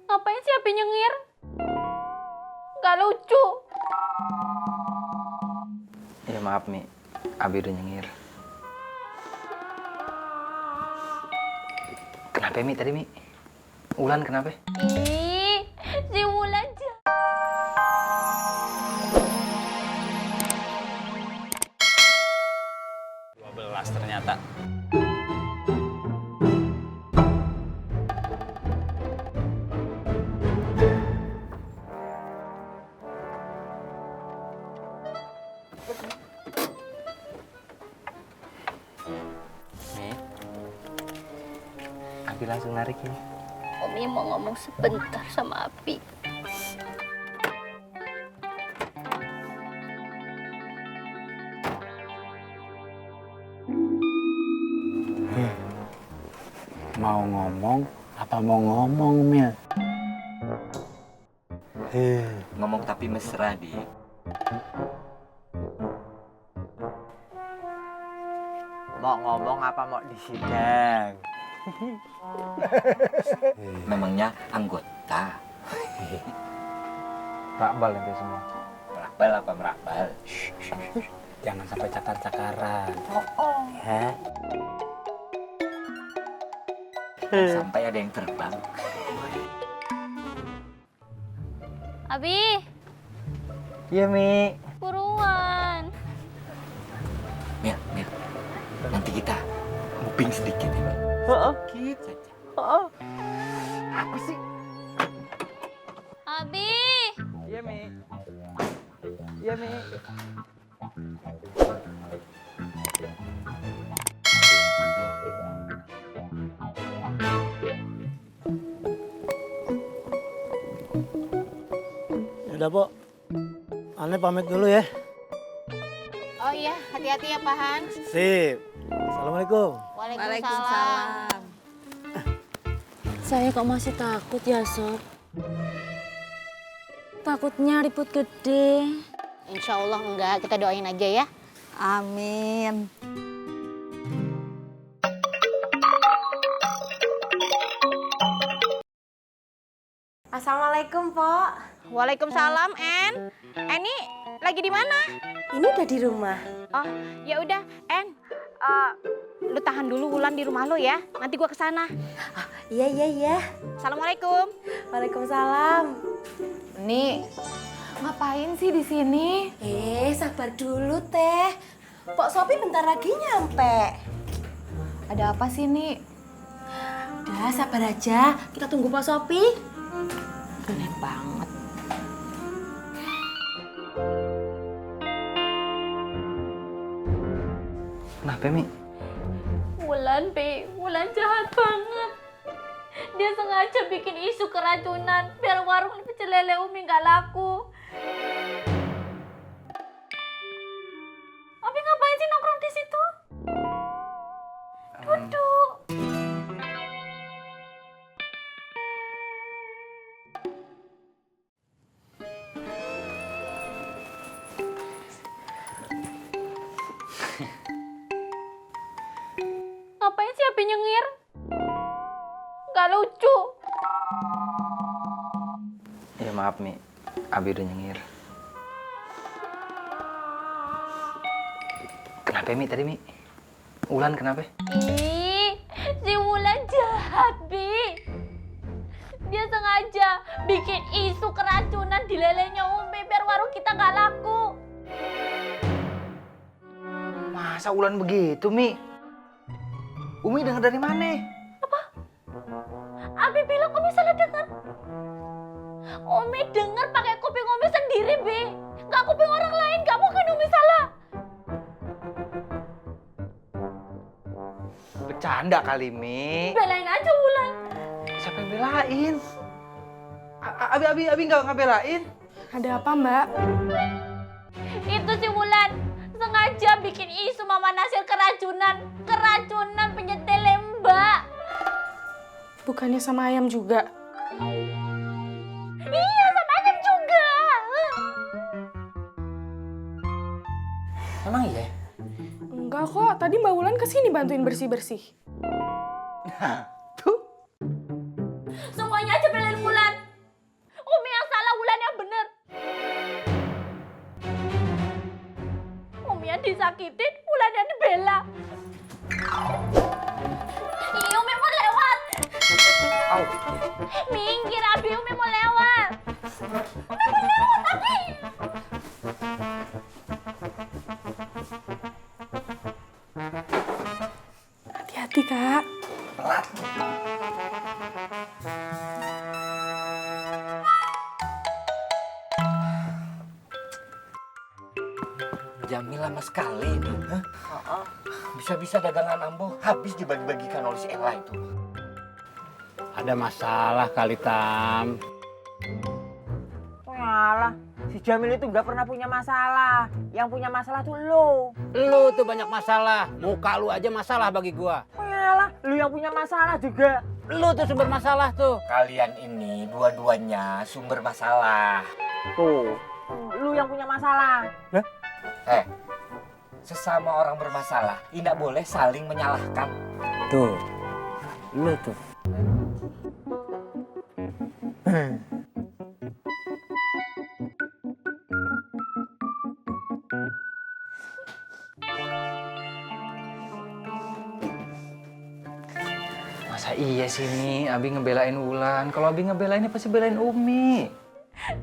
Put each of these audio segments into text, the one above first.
Ngapain sih Abi nyengir? Gak lucu. Ya maaf Mi, Abi udah nyengir. Kenapa Mi tadi Mi? Ulan kenapa? Ih, si Wulan jahat. 12 ternyata. Mi, Abi langsung narik ya. Umi mau ngomong sebentar sama Abi. Mau ngomong apa mau ngomong, Mil? Ngomong tapi mesra, Di. Mau ngomong apa mau disidang? Memangnya anggota. Rakbal nanti semua. Merakbal apa merakbal? Jangan sampai cakar-cakaran. Oh. Ya. Sampai ada yang terbang. Abi, Iya, Mi. buruan. Mil, nanti kita nguping sedikit ya, Mil. Sedikit saja. Apa sih? Abi, Iya, Mi. Iya, Mi. Udah, Pok. Ane pamit dulu ya. oh iya, hati-hati ya Pahan. Sip. Assalamualaikum. Waalaikumsalam. Saya kok masih takut ya, Sob? Takutnya ribut gede. Insya Allah enggak, kita doain aja ya. Amin. Assalamualaikum, Pok. Waalaikumsalam, En. Eni lagi di mana? Ini udah di rumah. Oh, ya udah, En. Lu tahan dulu Wulan di rumah lu ya. Nanti gua kesana. Iya. Assalamualaikum. Waalaikumsalam. Nih, ngapain sih di sini? Sabar dulu, Teh. Pok Sopi bentar lagi nyampe. Ada apa sih, Nih? Udah, sabar aja. Kita tunggu Pok Sopi. Aneh banget. Kenapa Mi? Wulan, Pi. Wulan jahat banget. Dia sengaja bikin isu keracunan biar warung pecel lele Umi nggak laku. Abi ngapain sih nongkrong di situ? Duduk. Ngapain sih Abi nyengir? Gak lucu. Ya maaf Mi, Abi udah nyengir. Kenapa Mi tadi Mi? Ulan kenapa? Ih, si Wulan jahat, Bi. Dia sengaja bikin isu keracunan di lelenya Umi biar warung kita gak laku. Masa Ulan begitu Mi? Umi dengar dari mana? Abi bilang Umi salah dengar. Umi dengar pakai kuping Umi sendiri, Bi. Gak kuping orang lain, gak mungkin Umi salah. Bercanda kali Mi. Belain aja Wulan. Siapa yang belain? Abi nggak belain. Ada apa, Mbak? Itu si Wulan sengaja bikin isu Mama Nasir keracunan penyetel Mbak. Bukannya sama ayam juga? Iya, sama ayam juga. Emang iya? Enggak kok, tadi Mbak Wulan kesini bantuin bersih-bersih. Tuh, Semuanya aja belain Wulan. Umi yang salah, Wulan yang bener. Umi yang disakitin, Wulan yang dibela. Ih, Umi mau lewat. Au. Minggir, Abi, Umi mau lewat. Umi mau lewat, Abi. Hati-hati, Kak. Jamil lama sekali ini. Hah? Bisa-bisa dagangan Ambo habis dibagi-bagikan oleh si Ella itu. Ada masalah kali, Tam. Walah, si Jamil itu nggak pernah punya masalah. Yang punya masalah tuh lo. Lu tuh banyak masalah. Muka lu aja masalah bagi gua. Walah, lu yang punya masalah juga. Lu tuh sumber masalah tuh. Kalian ini dua-duanya sumber masalah. Tuh, lu yang punya masalah. Sesama orang bermasalah tidak boleh saling menyalahkan. Tuh. Lu tuh. Masa iya sih Mi, Abi ngebelain Wulan. Kalau Abi ngebelainnya pasti belain Umi.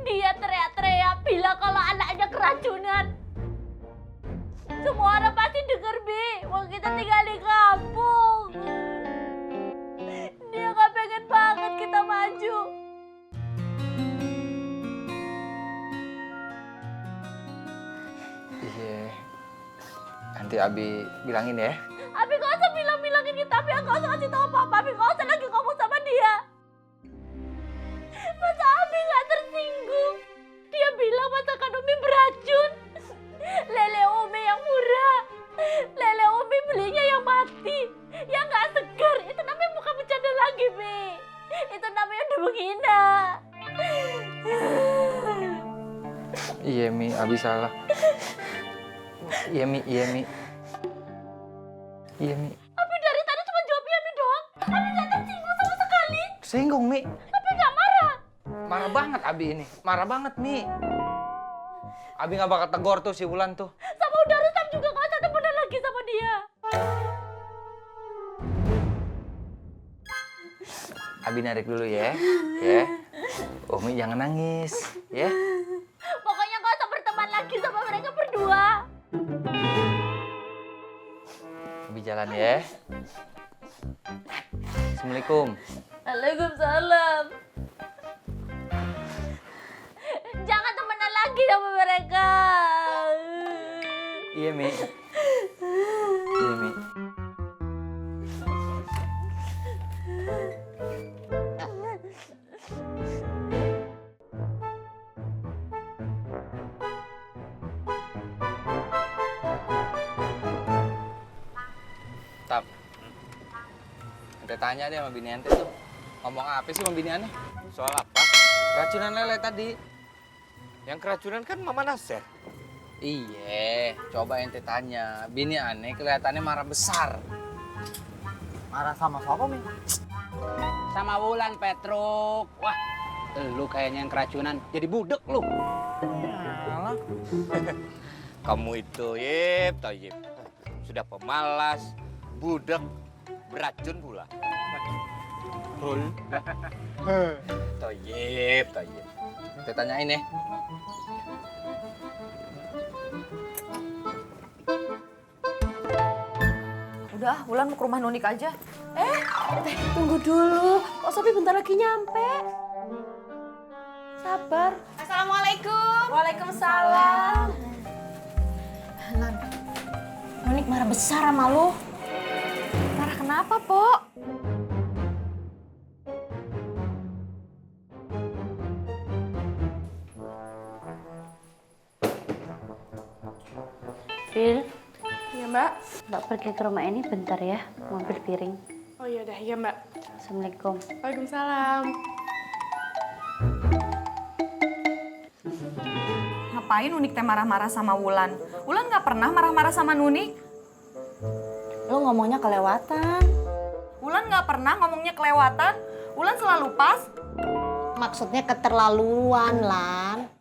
Dia teriak-teriak bilang kalau anaknya keracunan. Semua orang pasti denger, Bi. Wong kita tinggal di kampung. Dia gak pengen banget kita maju. Iya. Nanti Abi bilangin ya. Abi gak usah bilang-bilangin kita, Abi gak usah kasih tau apa-apa. Abi gak usah lagi ngomong sama dia. Masa Abi gak tersinggung? Dia bilang masakan Umi beracun. Lele Umi yang murah. Lele Umi belinya yang mati. Yang gak segar. Itu namanya bukan bercanda lagi, Bi. Itu namanya udah menghina. Iya Mi, Abi salah. Iya Mi, iya Mi. Iya Mi. Abi dari tadi cuma jawab iya, Mi doang. Abi gak tersinggung sama sekali. Singgung Mi. Abi gak marah. Marah banget Abi ini. Marah banget Mi. Abi gak bakal tegur tuh si Wulan tuh. Sama udah Rustam juga gak usah temenan lagi sama dia. Abi narik dulu ya. Ya. Umi jangan nangis. Ya. Pokoknya gak usah berteman lagi sama mereka berdua. Abi jalan ya. Assalamualaikum. Waalaikumsalam. Jangan temenan lagi sama mereka. Iya Mi. Iya Mi. Tap. Ente tanya deh sama bini ente tuh. Ngomong apa sih sama bini aneh? Soal apa? Keracunan lele tadi. Yang keracunan kan Mama Nasir. Iya, coba ente tanya. Bini aneh kelihatannya marah besar. Marah sama siapa, Mi? Sama Wulan, Petruk. Wah, lu kayaknya yang keracunan. Jadi budek lu. Walah. Kamu itu, Yip, Toyib. Sudah pemalas, budek, beracun pula. Toyib, Toyib. Ente tanyain ya. Udah, Wulan mau ke rumah Nunik aja. Teh, tunggu dulu. Kok Sopi bentar lagi nyampe? Sabar. Assalamualaikum. Waalaikumsalam. Lan, Nunik marah besar sama lu. Marah kenapa, Pok? Fil, Iya, Mbak. Mbak pergi ke rumah ini bentar ya, mau ambil piring. Oh iya dah, iya, Mbak. Assalamualaikum. Waalaikumsalam. Ngapain Nunik teh marah-marah sama Wulan? Wulan nggak pernah marah-marah sama Nunik. Lu ngomongnya kelewatan. Wulan nggak pernah ngomongnya kelewatan. Wulan selalu pas. Maksudnya keterlaluan, Lan.